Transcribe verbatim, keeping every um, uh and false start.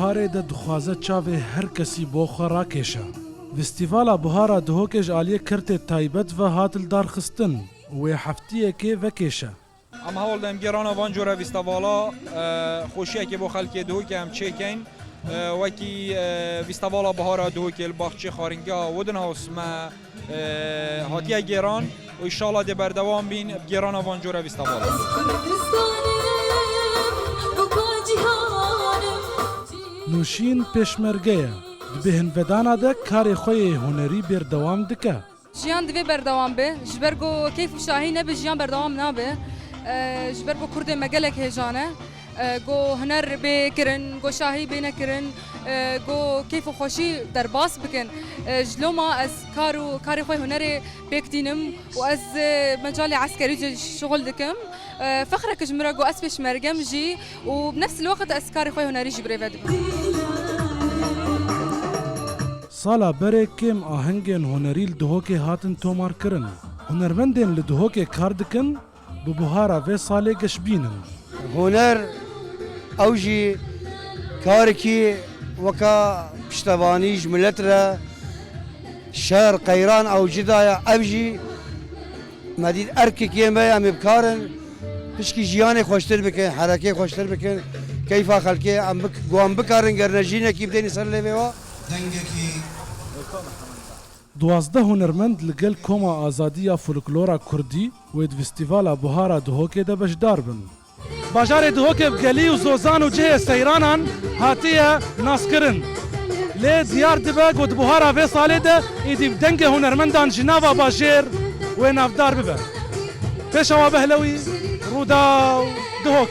Karê de dixwaze çavê her kesî bo xwe rakêşe. Festîvala Bihara Dihokê ji aliyê kertê taybet ve hat lidarxistin û wê heftiyekê vekêşe. Em hewl de em gêrana van cure festîvala, e, xweşiyekê bo xelkê Dihokê em çêkeyn. E, wekî, e, festîvala Bihara Dihokê li baxçê Xaringa Woodhouse me, e, hatiye gêran û înşallah dê berdewam bîn bi gêrana van cure festîvala. Nûşîn pêşmerge ye. Di bêhnvedana de karê xwe yê hunerî berdewam dike. Jiyan divê berdewam be. Ji ber ku keyf û şahî nebe, jiyan berdewam nabe. E, ji ber ku Kurdê me gelek hêja ne. E, ku huner bê kirin, ku şahî bê nekirin, e, ku keyf û xweşî derbas bikin. E, ji loma ez kar û karê xwe hunerê pêk tînim û ez, e, mecalê eskerî jî şixul dikim. E, fexrek ji min re ku ez pêşmergem jî û bi nefs el-weqt ez karê xwe hunerî jî birêve dibim. Sala berê kêm ahengên hunerî li Dihokê hatin tomarkirin. Hunermendên li Dihokê kar dikin, bi buhara vê salê geşbîn in. Huner ew jî karekî weka piştevanî ji milet re, şer, qeyran ew cida ye. Ev jî me dît erkekê me ye, em ê bikarin pişkî jiyanê xweştir bikin, herekê xweştir bikin, keyfa xelkê em bik-, wan bikarin, ger ne jînekî bidênî ser lêvê wa. Dengekî Duwazdeh hunermend li gel Koma Azadî ya Folklora Kurdî wê di Festîvala Buhara Dihokê de beşdar bin. Bajarê Dihokê bi gelî û zozan û cihê seyranan hatiye naskirin. Lê diyar dibe ku di buhara vê salê de êdî bi dengê hunermendan ji nava bajêr wê navdar bibe. Pêşewa Behlewî, Rûdaw, Dihok.